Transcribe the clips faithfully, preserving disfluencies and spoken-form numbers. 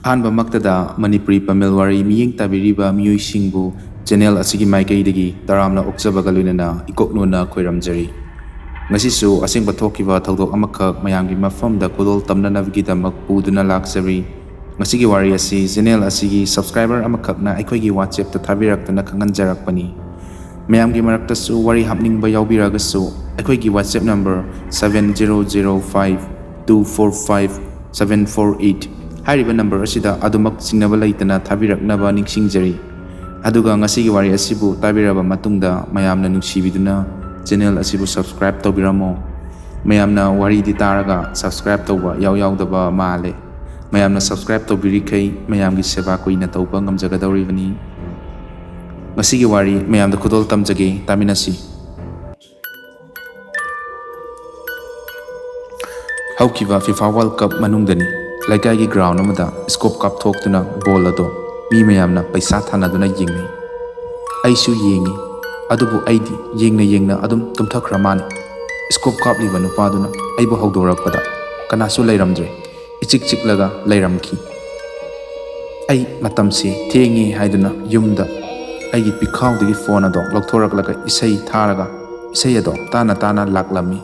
ꯑꯍꯥꯟꯕꯃꯛꯇꯗ ꯃꯅꯤꯄꯨꯔꯤ ꯄꯥꯃꯦꯜ ꯋꯥꯔꯤ ꯃꯤꯠꯌꯦꯡ ꯇꯥꯕꯤꯔꯤꯕ ꯃꯤꯑꯣꯏꯁꯤꯡꯕꯨ channel ꯑꯁꯤꯒꯤ ꯃꯥꯏꯀꯩꯗꯒꯤ ꯇꯔꯥꯝꯅ ꯑꯣꯛꯆꯕꯒ ꯂꯣꯏꯅꯅ ꯏꯀꯣꯛꯅꯣꯅ ꯈꯣꯏꯔꯝꯖꯔꯤ꯫ ꯉꯁꯤꯁꯨ ꯑꯁꯦꯡꯕ ꯊꯣꯛꯈꯤꯕ ꯊꯧꯗꯣꯛ ꯑꯃꯈꯛ ꯃꯌꯥꯝꯒꯤ ꯃꯐꯝꯗ ꯈꯨꯗꯣꯜ ꯇꯝꯅꯅꯕꯒꯤꯗꯃꯛ ꯄꯨꯗꯨꯅ ꯂꯥꯛꯆꯔꯤ꯫ ꯉꯁꯤꯒꯤ ꯋꯥꯔꯤ ꯑꯁꯤ channel ꯑꯁꯤꯒꯤ subscriber ꯑꯃꯈꯛꯅ ꯑꯩꯈꯣꯏꯒꯤ WhatsAppꯇ ꯊꯥꯕꯤꯔꯛꯇꯨꯅ ꯈꯪꯍꯟꯖꯔꯛꯄꯅꯤ꯫ ꯃꯌꯥꯝꯒꯤ ꯃꯔꯛꯇꯁꯨ ꯋꯥꯔꯤ ꯍꯥꯞꯅꯤꯡꯕ ꯌꯥꯎꯕꯤꯔꯒꯁꯨ ꯑꯩꯈꯣꯏꯒꯤ WhatsApp number seven zero zero five two four five seven four eight ꯍꯥꯏꯔꯤꯕ number ꯑꯁꯤꯗ ꯑꯗꯨꯃꯛ ꯆꯤꯡꯅꯕ ꯂꯩꯇꯅ ꯊꯥꯕꯤꯔꯛꯅꯕ ꯅꯤꯡꯁꯤꯡꯖꯔꯤ꯫ ꯑꯗꯨꯒ ꯉꯁꯤꯒꯤ ꯋꯥꯔꯤ ꯑꯁꯤꯕꯨ ꯇꯥꯕꯤꯔꯕ ꯃꯇꯨꯡꯗ ꯃꯌꯥꯝꯅ ꯅꯨꯡꯁꯤꯕꯤꯗꯨꯅ channel ꯑꯁꯤꯕꯨ subscribe ꯇꯧꯕꯤꯔꯝꯃꯣ꯫ ꯃꯌꯥꯝꯅ ꯋꯥꯔꯤꯗꯤ ꯇꯥꯔꯒ subscribe ꯇꯧꯕ ꯌꯥꯎ ꯌꯥꯎꯗꯕ ꯃꯥꯜꯂꯦ꯫ ꯃꯌꯥꯝꯅ subscribe ꯇꯧꯕꯤꯔꯤꯈꯩ ꯃꯌꯥꯝꯒꯤ ꯁꯦꯕꯥ ꯀꯨꯏꯅ ꯇꯧꯕ ꯉꯝꯖꯒꯗꯧꯔꯤꯕꯅꯤ꯫ ꯉꯁꯤꯒꯤ ꯋꯥꯔꯤ ꯃꯌꯥꯝꯗ ꯈꯨꯗꯣꯜ ꯇꯝꯖꯒꯦ, ꯇꯥꯃꯤꯟꯅꯁꯤ꯫ ꯍꯧꯈꯤꯕ FIFA World Cup ꯃꯅꯨꯡꯗꯅꯤ, ꯂꯩꯀꯥꯏꯒꯤ ground ꯑꯃꯗ scope ꯀꯥꯞꯊꯣꯛꯇꯨꯅ ball ꯑꯗꯣ ꯃꯤ ꯃꯌꯥꯝꯅ ꯄꯩꯁꯥ ꯊꯥꯅꯗꯨꯅ ꯌꯦꯡꯅꯩ꯫ ꯑꯩꯁꯨ ꯌꯦꯡꯉꯤ, ꯑꯗꯨꯕꯨ ꯑꯩꯗꯤ ꯌꯦꯡꯅ ꯌꯦꯡꯅ ꯑꯗꯨꯝ ꯇꯨꯝꯊꯈ꯭ꯔ ꯃꯥꯅꯤ꯫ Scope ꯀꯥꯞꯂꯤꯕ ꯅꯨꯄꯥꯗꯨꯅ ꯑꯩꯕꯨ ꯍꯧꯗꯣꯔꯛꯄꯗ ꯀꯅꯥꯁꯨ ꯂꯩꯔꯝꯗ꯭ꯔꯦ꯫ ꯏꯆꯤꯛ ꯆꯤꯛꯂꯒ ꯂꯩꯔꯝꯈꯤ꯫ ꯑꯩ ꯃꯇꯝꯁꯤ ꯊꯦꯡꯉꯤ ꯍꯥꯏꯗꯨꯅ ꯌꯨꯝꯗ ꯑꯩꯒꯤ ꯄꯤꯈꯥꯎꯗꯒꯤ phone ꯑꯗꯣ ꯂꯧꯊꯣꯔꯛꯂꯒ ꯏꯁꯩ ꯊꯥꯔꯒ ꯏꯁꯩ ꯑꯗꯣ ꯇꯥꯅ ꯇꯥꯅ ꯂꯥꯛꯂꯝꯃꯤ꯫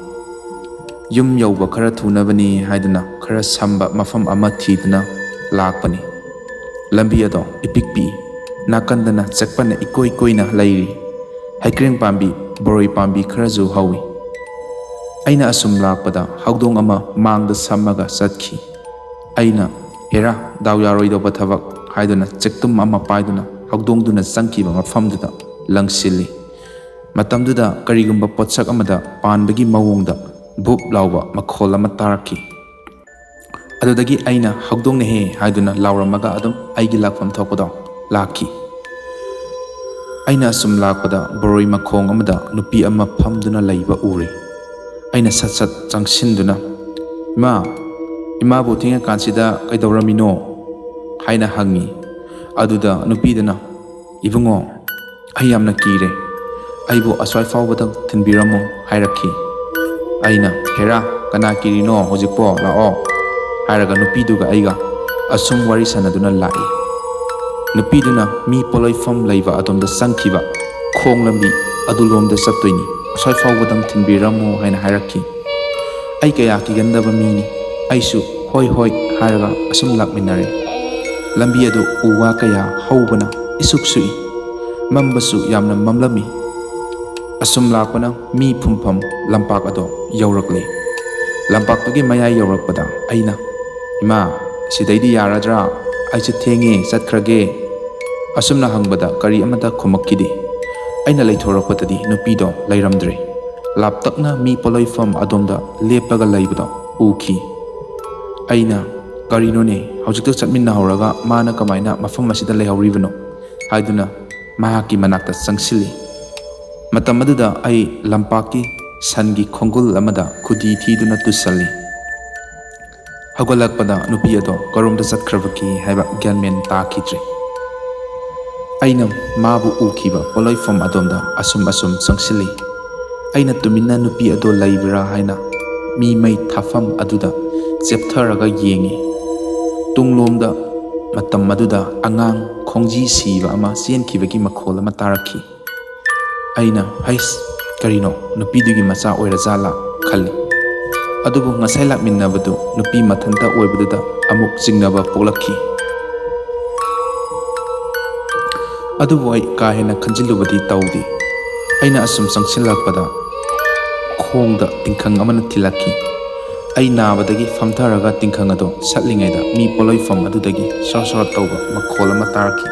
ꯌꯨꯝ ꯌꯧꯕ ꯈꯔ ꯊꯨꯅꯕꯅꯤ ꯍꯥꯏꯗꯨꯅ ꯈꯔ ꯁꯝꯕ ꯃꯐꯝ ꯑꯃ ꯊꯤꯗꯨꯅ ꯂꯥꯛꯄꯅꯤ꯫ ꯂꯝꯕꯤ ꯑꯗꯣ ꯏꯄꯤꯛ ꯄꯤꯛꯏ꯫ ꯅꯥꯀꯟꯗꯅ ꯆꯦꯛꯄꯟꯅ ꯏꯀꯣꯏ ꯀꯣꯏꯅ ꯂꯩꯔꯤ꯫ ꯍꯩꯀ꯭ꯔꯦꯡ ꯄꯥꯝꯕꯤ, ꯕꯣꯔꯣꯏ ꯄꯥꯝꯕꯤ ꯈꯔꯁꯨ ꯍꯧꯏ꯫ ꯑꯩꯅ ꯑꯁꯨꯝ ꯂꯥꯛꯄꯗ ꯍꯧꯗꯣꯡ ꯑꯃ ꯃꯥꯡꯗ ꯁꯝꯃꯒ ꯆꯠꯈꯤ꯫ ꯑꯩꯅ, "ꯍꯦꯔꯥ, ꯗꯥꯎ ꯌꯥꯔꯣꯏꯗꯧꯕ ꯊꯕꯛ" ꯍꯥꯏꯗꯨꯅ ꯆꯦꯛꯇꯨꯝ ꯑꯃ ꯄꯥꯏꯗꯨꯅ ꯍꯧꯗꯣꯡꯗꯨꯅ ꯆꯪꯈꯤꯕ ꯃꯐꯝꯗꯨꯗ ꯂꯪꯁꯤꯜꯂꯤ꯫ ꯃꯇꯝꯗꯨꯗ ꯀꯔꯤꯒꯨꯝꯕ ꯄꯣꯠꯁꯛ ꯑꯃꯗ ꯄꯥꯟꯕꯒꯤ ꯃꯑꯣꯡꯗ ꯕꯨꯞ ꯂꯥꯎꯕ ꯃꯈꯣꯜ ꯑꯃ ꯇꯥꯔꯛꯈꯤ꯫ ꯑꯗꯨꯗꯒꯤ ꯑꯩꯅ "ꯍꯧꯗꯣꯡꯅꯦꯍꯦ" ꯍꯥꯏꯗꯨꯅ ꯂꯥꯎꯔꯝꯃꯒ ꯑꯗꯨꯝ ꯑꯩꯒꯤ ꯂꯥꯛꯐꯝ ꯊꯣꯛꯄꯗꯣ ꯂꯥꯛꯈꯤ꯫ ꯑꯩꯅ ꯑꯁꯨꯝ ꯂꯥꯛꯄꯗ ꯕꯣꯔꯣꯏ ꯃꯈꯣꯡ ꯑꯃꯗ ꯅꯨꯄꯤ ꯑꯃ ꯐꯝꯗꯨꯅ ꯂꯩꯕ ꯎꯔꯦ꯫ ꯑꯩꯅ ꯁꯠ ꯁꯠ ꯆꯪꯁꯤꯟꯗꯨꯅ, "ꯏꯃꯥ, ꯏꯃꯥꯕꯨ ꯊꯦꯡꯉꯀꯥꯟꯁꯤꯗ ꯀꯩꯗꯧꯔꯝꯃꯤꯅꯣ?" ꯍꯥꯏꯅ ꯍꯪꯉꯤ꯫ ꯑꯗꯨꯗ ꯅꯨꯄꯤꯗꯨꯅ, "ꯏꯕꯨꯡꯉꯣ, ꯑꯩ ꯌꯥꯝꯅ ꯀꯤꯔꯦ꯫ ꯑꯩꯕꯨ ꯑꯁ꯭ꯋꯥꯏ ꯐꯥꯎꯕꯗ ꯊꯤꯟꯕꯤꯔꯝꯃꯨ" ꯍꯥꯏꯔꯛꯈꯤ꯫ ꯑꯩꯅ, "ꯍꯦꯔꯥ, ꯀꯅꯥ ꯀꯤꯔꯤꯅꯣ? ꯍꯧꯖꯤꯛꯄꯣ ꯂꯥꯛꯑꯣ" ꯍꯥꯏꯔꯒ ꯅꯨꯄꯤꯗꯨꯒ ꯑꯩꯒ ꯑꯁꯨꯝ ꯋꯥꯔꯤ ꯁꯥꯟꯅꯗꯨꯅ ꯂꯥꯛꯏ꯫ ꯅꯨꯄꯤꯗꯨꯅ ꯃꯤ ꯄꯣꯠꯂꯣꯏꯐꯝ ꯂꯩꯕ ꯑꯗꯣꯝꯗ ꯆꯪꯈꯤꯕ ꯈꯣꯡ ꯂꯝꯕꯤ ꯑꯗꯨꯂꯣꯝꯗ ꯆꯠꯇꯣꯏꯅꯤ, ꯑꯁ꯭ꯋꯥꯏ ꯐꯥꯎꯕꯗꯪ ꯊꯤꯟꯕꯤꯔꯝꯃꯨ ꯍꯥꯏꯅ ꯍꯥꯏꯔꯛꯈꯤ꯫ ꯑꯩ ꯀꯌꯥ ꯀꯤꯒꯟꯗꯕ ꯃꯤꯅꯤ꯫ ꯑꯩꯁꯨ "ꯍꯣꯏ, ꯍꯣꯏ" ꯍꯥꯏꯔꯒ ꯑꯁꯨꯝ ꯂꯥꯛꯃꯤꯟꯅꯔꯦ꯫ ꯂꯝꯕꯤ ꯑꯗꯨ ꯎ ꯋꯥ ꯀꯌꯥ ꯍꯧꯕꯅ ꯏꯁꯨꯛ ꯁꯨꯛꯏ꯫ ꯃꯝꯕꯁꯨ ꯌꯥꯝꯅ ꯃꯝꯂꯝꯃꯤ꯫ ꯑꯁꯨꯝ ꯂꯥꯛꯄꯅ ꯃꯤ ꯐꯨꯝꯐꯝ ꯂꯝꯄꯥꯛ ꯑꯗꯣ ꯌꯧꯔꯛꯂꯦ꯫ ꯂꯝꯄꯥꯛꯇꯨꯒꯤ ꯃꯌꯥꯏ ꯌꯧꯔꯛꯄꯗ ꯑꯩꯅ, "ꯏꯃꯥ, ꯁꯤꯗꯩꯗꯤ ꯌꯥꯔꯗ꯭ꯔꯥ? ꯑꯩꯁꯦ ꯊꯦꯡꯉꯦ, ꯆꯠꯈ꯭ꯔꯒꯦ" ꯑꯁꯨꯝꯅ ꯍꯪꯕꯗ ꯀꯔꯤ ꯑꯃꯠꯇ ꯈꯨꯝꯃꯛꯈꯤꯗꯦ꯫ ꯑꯩꯅ ꯂꯩꯊꯣꯔꯛꯄꯗꯗꯤ ꯅꯨꯄꯤꯗꯣ ꯂꯩꯔꯝꯗ꯭ꯔꯦ꯫ ꯂꯥꯞꯇꯛꯅ ꯃꯤ ꯄꯣꯠꯂꯣꯏꯐꯝ ꯑꯗꯣꯝꯗ ꯂꯦꯞꯂꯒ ꯂꯩꯕꯗꯣ ꯎꯈꯤ꯫ ꯑꯩꯅ, "ꯀꯔꯤꯅꯣꯅꯦ, ꯍꯧꯖꯤꯛꯇ ꯆꯠꯃꯤꯟꯅꯍꯧꯔꯒ ꯃꯥꯅ ꯀꯃꯥꯏꯅ ꯃꯐꯝ ꯑꯁꯤꯗ ꯂꯩꯍꯧꯔꯤꯕꯅꯣ?" ꯍꯥꯏꯗꯨꯅ ꯃꯍꯥꯛꯀꯤ ꯃꯅꯥꯛꯇ ꯆꯪꯁꯤꯜꯂꯤ꯫ ꯃꯇꯝ ꯑꯗꯨꯗ ꯑꯩ ꯂꯝꯄꯥꯛꯀꯤ ꯁꯟꯒꯤ ꯈꯣꯡꯒꯨꯜ ꯑꯃꯗ ꯈꯨꯗꯤ ꯊꯤꯗꯨꯅ ꯇꯨꯁꯜꯂꯤ꯫ ꯍꯧꯒꯠꯂꯛꯄꯗ ꯅꯨꯄꯤ ꯑꯗꯣ ꯀꯔꯣꯝꯗ ꯆꯠꯈ꯭ꯔꯕꯒꯦ ꯍꯥꯏꯕ ꯒ꯭ꯌꯥꯟ ꯃꯦꯟ ꯇꯥꯈꯤꯗ꯭ꯔꯦ꯫ ꯑꯩꯅ ꯃꯥꯕꯨ ꯎꯈꯤꯕ ꯄꯣꯠꯂꯣꯏꯐꯝ ꯑꯗꯣꯝꯗ ꯑꯁꯨꯝ ꯑꯁꯨꯝ ꯆꯪꯁꯤꯜꯂꯤ꯫ ꯑꯩꯅ ꯇꯨꯃꯤꯟꯅ ꯅꯨꯄꯤ ꯑꯗꯣ ꯂꯩꯕ꯭ꯔꯥ ꯍꯥꯏꯅ ꯃꯤ ꯃꯩ ꯊꯥꯐꯝ ꯑꯗꯨꯗ ꯆꯦꯞꯊꯔꯒ ꯌꯦꯡꯉꯤ꯫ ꯇꯨꯡꯂꯣꯝꯗ ꯃꯇꯝ ꯑꯗꯨꯗ ꯑꯉꯥꯡ ꯈꯣꯡꯖꯤ ꯁꯤꯕ ꯑꯃ ꯆꯦꯟꯈꯤꯕꯒꯤ ꯃꯈꯣꯜ ꯑꯃ ꯇꯥꯔꯛꯈꯤ꯫ ꯑꯩꯅ, "ꯍꯩꯁ, ꯀꯔꯤꯅꯣ, ꯅꯨꯄꯤꯗꯨꯒꯤ ꯃꯆꯥ ꯑꯣꯏꯔꯖꯥꯠꯂꯥ?" ꯈꯜꯂꯤ꯫ ꯑꯗꯨꯕꯨ ꯉꯁꯥꯏ ꯂꯥꯛꯃꯤꯟꯅꯕꯗꯨ ꯅꯨꯄꯤ ꯃꯊꯟꯇ ꯑꯣꯏꯕꯗꯨꯗ ꯑꯃꯨꯛ ꯆꯤꯡꯅꯕ ꯄꯣꯛꯂꯛꯈꯤ꯫ ꯑꯗꯨꯕꯨ ꯑꯩ ꯀꯥ ꯍꯦꯟꯅ ꯈꯟꯖꯤꯜꯂꯨꯕꯗꯤ ꯇꯧꯗꯦ꯫ ꯑꯩꯅ ꯑꯁꯨꯝ ꯆꯪꯁꯤꯜꯂꯛꯄꯗ ꯈꯣꯡꯗ ꯇꯤꯡꯈꯪ ꯑꯃꯅ ꯊꯤꯜꯂꯛꯈꯤ꯫ ꯑꯩ ꯅꯥꯕꯗꯒꯤ ꯐꯝꯊꯔꯒ ꯇꯤꯡꯈꯪ ꯑꯗꯨ ꯁꯠꯂꯤꯉꯩꯗ ꯃꯤ ꯄꯣꯠꯂꯣꯏꯐꯝ ꯑꯗꯨꯗꯒꯤ ꯁꯣꯔ ꯁꯣꯔ ꯇꯧꯕ ꯃꯈꯣꯜ ꯑꯃ ꯇꯥꯔꯛꯈꯤ꯫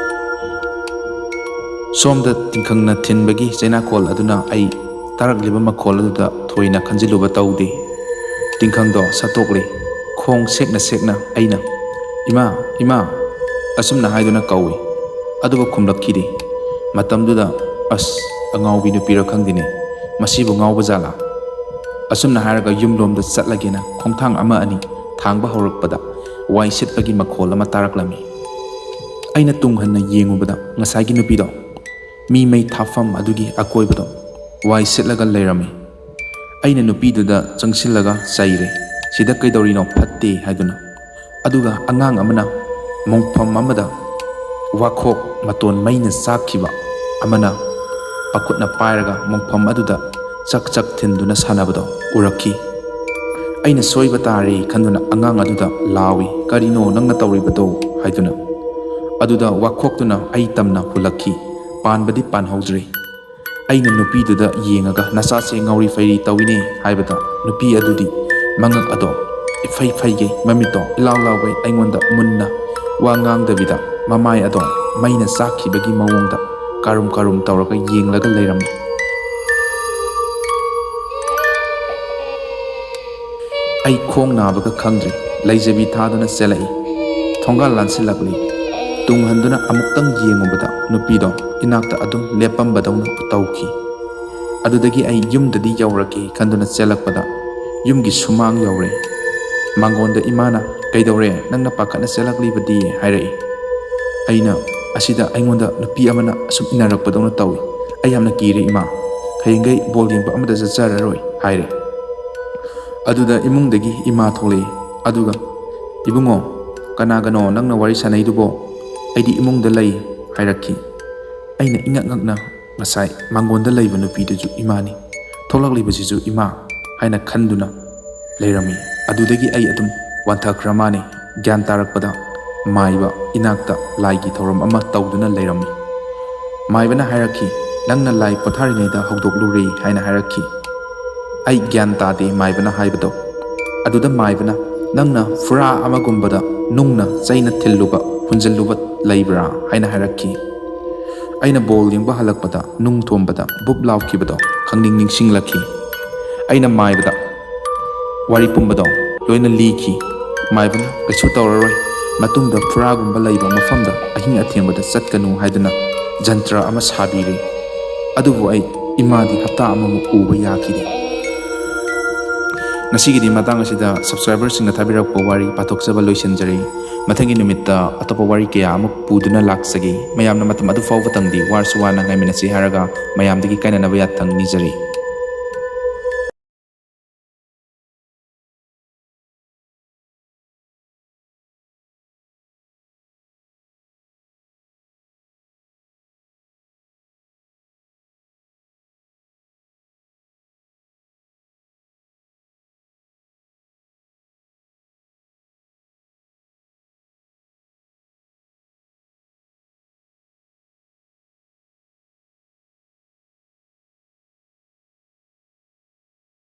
ꯁꯣꯝꯗ ꯇꯤꯡꯈꯪꯅ ꯊꯤꯟꯕꯒꯤ ꯆꯩꯅꯥꯀꯣꯜ ꯑꯗꯨꯅ ꯑꯩ ꯇꯥꯔꯛꯂꯤꯕ ꯃꯈꯣꯜ ꯑꯗꯨꯗ ꯊꯣꯏꯅ ꯈꯟꯖꯤꯜꯂꯨꯕ ꯇꯧꯗꯦ꯫ ꯇꯤꯡꯈꯪꯗꯣ ꯁꯠꯇꯣꯛꯂꯦ꯫ ꯈꯣꯡ ꯁꯦꯛꯅ ꯁꯦꯛꯅ ꯑꯩꯅ, "ꯏꯃꯥ, ꯏꯃꯥ" ꯑꯁꯨꯝꯅ ꯍꯥꯏꯗꯨꯅ ꯀꯧꯏ꯫ ꯑꯗꯨꯕꯨ ꯈꯨꯝꯂꯛꯈꯤꯗꯦ꯫ ꯃꯇꯝꯗꯨꯗ, "ꯑꯁ, ꯑꯉꯥꯎꯕꯤ ꯅꯨꯄꯤꯔ ꯈꯪꯗꯦꯅꯦ, ꯃꯁꯤꯕꯨ ꯉꯥꯎꯕ ꯖꯥꯠꯂꯥ?" ꯑꯁꯨꯝꯅ ꯍꯥꯏꯔꯒ ꯌꯨꯝꯂꯣꯝꯗ ꯆꯠꯂꯒꯦꯅ ꯈꯣꯡꯊꯥꯡ ꯑꯃ ꯑꯅꯤ ꯊꯥꯡꯕ ꯍꯧꯔꯛꯄꯗ ꯋꯥꯏ ꯁꯤꯠꯄꯒꯤ ꯃꯈꯣꯜ ꯑꯃ ꯇꯥꯔꯛꯂꯝꯃꯤ꯫ ꯑꯩꯅ ꯇꯨꯡ ꯍꯟꯅ ꯌꯦꯡꯉꯨꯕꯗ ꯉꯁꯥꯏꯒꯤ ꯅꯨꯄꯤꯗꯣ ꯃꯤ ꯃꯩ ꯊꯥꯐꯝ ꯑꯗꯨꯒꯤ ꯑꯀꯣꯏꯕꯗꯣ ꯋꯥꯏ ꯁꯤꯠꯂꯒ ꯂꯩꯔꯝꯃꯤ꯫ ꯑꯩꯅ ꯅꯨꯄꯤꯗꯨꯗ ꯆꯪꯁꯤꯜꯂꯒ ꯆꯩꯔꯦ, "ꯁꯤꯗ ꯀꯩꯗꯧꯔꯤꯅꯣ? ꯐꯠꯇꯦ" ꯍꯥꯏꯗꯨꯅ꯫ ꯑꯗꯨꯒ ꯑꯉꯥꯡ ꯑꯃꯅ ꯃꯣꯡꯐꯝ ꯑꯃꯗ ꯋꯥꯈꯣꯛ ꯃꯇꯣꯟ ꯃꯩꯅ ꯆꯥꯛꯈꯤꯕ ꯑꯃꯅ ꯃꯈꯨꯠꯅ ꯄꯥꯏꯔꯒ ꯃꯣꯡꯐꯝ ꯑꯗꯨꯗ ꯆꯛ ꯆꯛ ꯊꯤꯟꯗꯨꯅ ꯁꯥꯟꯅꯕꯗꯣ ꯎꯔꯛꯈꯤ꯫ ꯑꯩꯅ ꯁꯣꯏꯕ ꯇꯥꯔꯦ ꯈꯟꯗꯨꯅ ꯑꯉꯥꯡ ꯑꯗꯨꯗ ꯂꯥꯎꯏ, "ꯀꯔꯤꯅꯣ ꯅꯪꯅ ꯇꯧꯔꯤꯕꯗꯣ?" ꯍꯥꯏꯗꯨꯅ꯫ ꯑꯗꯨꯗ ꯋꯥꯈꯣꯛꯇꯨꯅ ꯑꯩ ꯇꯝꯅ ꯍꯨꯜꯂꯛꯈꯤ, "ꯄꯥꯟꯕꯗꯤ ꯄꯥꯟꯍꯧꯗ꯭ꯔꯦ꯫" ꯑꯩꯅ ꯅꯨꯄꯤꯗꯨꯗ ꯌꯦꯡꯉꯒ, "ꯅꯆꯥꯁꯦ ꯉꯧꯔꯤ ꯐꯩꯔꯤ ꯇꯧꯏꯅꯦ" ꯍꯥꯏꯕꯗ, ꯅꯨꯄꯤ ꯑꯗꯨꯗꯤ ꯃꯉꯛ ꯑꯗꯣ ꯏꯐꯩ ꯐꯩꯒꯩ, ꯃꯃꯤꯠꯇꯣ ꯏꯂꯥꯎ ꯂꯥꯎꯒꯩ ꯑꯩꯉꯣꯟꯗ ꯃꯨꯟꯅ ꯋꯥ ꯉꯥꯡꯗꯕꯤꯗ, ꯃꯃꯥꯏ ꯑꯗꯣ ꯃꯩꯅ ꯆꯥꯛꯈꯤꯕꯒꯤ ꯃꯑꯣꯡꯗ ꯀꯥꯔꯨꯝ ꯀꯥꯔꯨꯝ ꯇꯧꯔꯒ ꯌꯦꯡꯂꯒ ꯂꯩꯔꯝꯃꯤ꯫ ꯑꯩ ꯈꯣꯡ ꯅꯥꯕꯒ ꯈꯪꯗ꯭ꯔꯦ, ꯂꯩꯖꯕꯤ ꯊꯥꯗꯨꯅ ꯆꯦꯜꯂꯛꯏ꯫ ꯊꯣꯡꯒꯥꯜ ꯂꯥꯟꯁꯤꯜꯂꯛꯂꯤ꯫ ꯇꯨꯡ ꯍꯟꯗꯨꯅ ꯑꯃꯨꯛꯇꯪ ꯌꯦꯡꯉꯨꯕꯗ, ꯅꯨꯄꯤꯗꯣ ꯏꯅꯥꯛꯇ ꯑꯗꯨꯝ ꯂꯦꯞꯄꯝꯕꯗꯧꯅ ꯇꯧꯈꯤ꯫ ꯑꯗꯨꯗꯒꯤ ꯑꯩ ꯌꯨꯝꯗꯗꯤ ꯌꯧꯔꯒꯦ ꯈꯟꯗꯨꯅ ꯆꯦꯜꯂꯛꯄꯗ, ꯌꯨꯝꯒꯤ ꯁꯨꯃꯥꯡ ꯌꯧꯔꯦ꯫ ꯃꯥꯡꯒꯣꯟꯗ ꯏꯃꯥꯅ, "ꯀꯩꯗꯧꯔꯦ? ꯅꯪꯅ ꯄꯥꯈꯠꯅ ꯆꯦꯜꯂꯛꯂꯤꯕꯗꯤ?" ꯍꯥꯏꯔꯛꯏ꯫ ꯑꯩꯅ, "ꯑꯁꯤꯗ ꯑꯩꯉꯣꯟꯗ ꯅꯨꯄꯤ ꯑꯃꯅ ꯑꯁꯨꯝ ꯏꯟꯅꯔꯛꯄꯗꯧꯅ ꯇꯧꯏ꯫ ꯑꯩ ꯌꯥꯝꯅ ꯀꯤꯔꯦ ꯏꯃꯥ꯫ ꯍꯌꯦꯡꯈꯩ ꯕꯣꯜ ꯌꯦꯡꯕ ꯑꯃꯗ ꯆꯠꯆꯔꯔꯣꯏ" ꯍꯥꯏꯔꯦ꯫ ꯑꯗꯨꯗ ꯏꯃꯨꯡꯗꯒꯤ ꯏꯃꯥ ꯊꯣꯛꯂꯛꯏ꯫ ꯑꯗꯨꯒ, "ꯏꯕꯨꯡꯉꯣ, ꯀꯅꯥꯒꯅꯣ ꯅꯪꯅ ꯋꯥꯔꯤ ꯁꯥꯟꯅꯩꯗꯨꯕꯣ?" "ꯑꯩꯗꯤ ꯏꯃꯨꯡꯗ ꯂꯩ" ꯍꯥꯏꯔꯛꯈꯤ꯫ ꯑꯩꯅ ꯏꯉꯛ ꯉꯛꯅ, "ꯉꯁꯥꯏ ꯃꯥꯡꯒꯣꯟꯗ ꯂꯩꯕ ꯅꯨꯄꯤꯗꯨꯁꯨ ꯏꯃꯥꯅꯤ, ꯊꯣꯛꯂꯛꯂꯤꯕꯁꯤꯁꯨ ꯏꯃꯥ" ꯍꯥꯏꯅ ꯈꯟꯗꯨꯅ ꯂꯩꯔꯝꯃꯤ꯫ ꯑꯗꯨꯗꯒꯤ ꯑꯩ ꯑꯗꯨꯝ ꯋꯥꯟꯊꯈ꯭ꯔ ꯃꯥꯅꯤ꯫ ꯒ꯭ꯌꯥꯟ ꯇꯥꯔꯛꯄꯗ ꯃꯥꯏꯕ ꯏꯅꯥꯛꯇ ꯂꯥꯏꯒꯤ ꯊꯧꯔꯝ ꯑꯃ ꯇꯧꯗꯨꯅ ꯂꯩꯔꯝꯃꯤ꯫ ꯃꯥꯏꯕꯅ ꯍꯥꯏꯔꯛꯈꯤ, "ꯅꯪꯅ ꯂꯥꯏ ꯄꯣꯊꯥꯔꯤꯉꯩꯗ ꯍꯧꯗꯣꯛꯂꯨꯔꯦ" ꯍꯥꯏꯅ ꯍꯥꯏꯔꯛꯈꯤ꯫ ꯑꯩ ꯒ꯭ꯌꯥꯟ ꯇꯥꯗꯦ ꯃꯥꯏꯕꯅ ꯍꯥꯏꯕꯗꯣ꯫ ꯑꯗꯨꯗ ꯃꯥꯏꯕꯅ, "ꯅꯪꯅ ꯐꯨꯔꯥ ꯑꯃꯒꯨꯝꯕꯗ ꯅꯨꯡꯅ ꯆꯩꯅ ꯊꯤꯜꯂꯨꯕ, ꯍꯨꯟꯖꯤꯜꯂꯨꯕ ꯂꯩꯕ꯭ꯔꯥ?" ꯍꯥꯏꯅ ꯍꯥꯏꯔꯛꯈꯤ꯫ ꯑꯩꯅ ꯕꯣꯜ ꯌꯦꯡꯕ ꯍꯜꯂꯛꯄꯗ ꯅꯨꯡ ꯊꯣꯝꯕꯗ ꯕꯨꯞ ꯂꯥꯎꯈꯤꯕꯗꯣ ꯈꯪꯅꯤꯡ ꯅꯤꯡꯁꯤꯡꯂꯛꯈꯤ꯫ ꯑꯩꯅ ꯃꯥꯏꯕꯗ ꯋꯥꯔꯤ ꯄꯨꯝꯕꯗꯣ ꯂꯣꯏꯅ ꯂꯤꯈꯤ꯫ ꯃꯥꯏꯕꯅ, "ꯀꯩꯁꯨ ꯇꯧꯔꯔꯣꯏ, ꯃꯇꯨꯡꯗ ꯐꯨꯔꯥꯒꯨꯝꯕ ꯂꯩꯕ ꯃꯐꯝꯗ ꯑꯍꯤꯡ ꯑꯊꯦꯡꯕꯗ ꯆꯠꯀꯅꯨ" ꯍꯥꯏꯗꯨꯅ ꯖꯟꯇ꯭ꯔ ꯑꯃ ꯁꯥꯕꯤꯔꯦ꯫ ꯑꯗꯨꯕꯨ ꯑꯩ ꯏꯃꯥꯗꯤ ꯍꯞꯇꯥ ꯑꯃꯃꯨꯛ ꯎꯕ ꯌꯥꯈꯤꯗꯦ꯫ ꯉꯁꯤꯒꯤꯗꯤ ꯃꯇꯥꯡ ꯑꯁꯤꯗ ꯁꯕꯁꯀ꯭ꯔꯥꯏꯕꯔꯁꯤꯡꯅ ꯊꯥꯕꯤꯔꯛꯄ ꯋꯥꯔꯤ ꯄꯥꯊꯣꯛꯆꯕ ꯂꯣꯏꯁꯤꯟꯖꯔꯦ꯫ ꯃꯊꯪꯒꯤ ꯅꯨꯃꯤꯠꯇ ꯑꯇꯣꯞꯄ ꯋꯥꯔꯤ ꯀꯌꯥ ꯑꯃꯨꯛ ꯄꯨꯗꯨꯅ ꯂꯥꯛꯆꯒꯦ꯫ ꯃꯌꯥꯝꯅ ꯃꯇꯝ ꯑꯗꯨ ꯐꯥꯎꯕ ꯇꯪꯗꯤ ꯋꯥꯔꯁꯨ ꯋꯥꯅ ꯉꯥꯏꯃꯤꯟꯅꯁꯤ ꯍꯥꯏꯔꯒ ꯃꯌꯥꯝꯗꯒꯤ ꯀꯥꯏꯅꯅꯕ ꯌꯥꯊꯪ ꯅꯤꯖꯔꯤ꯫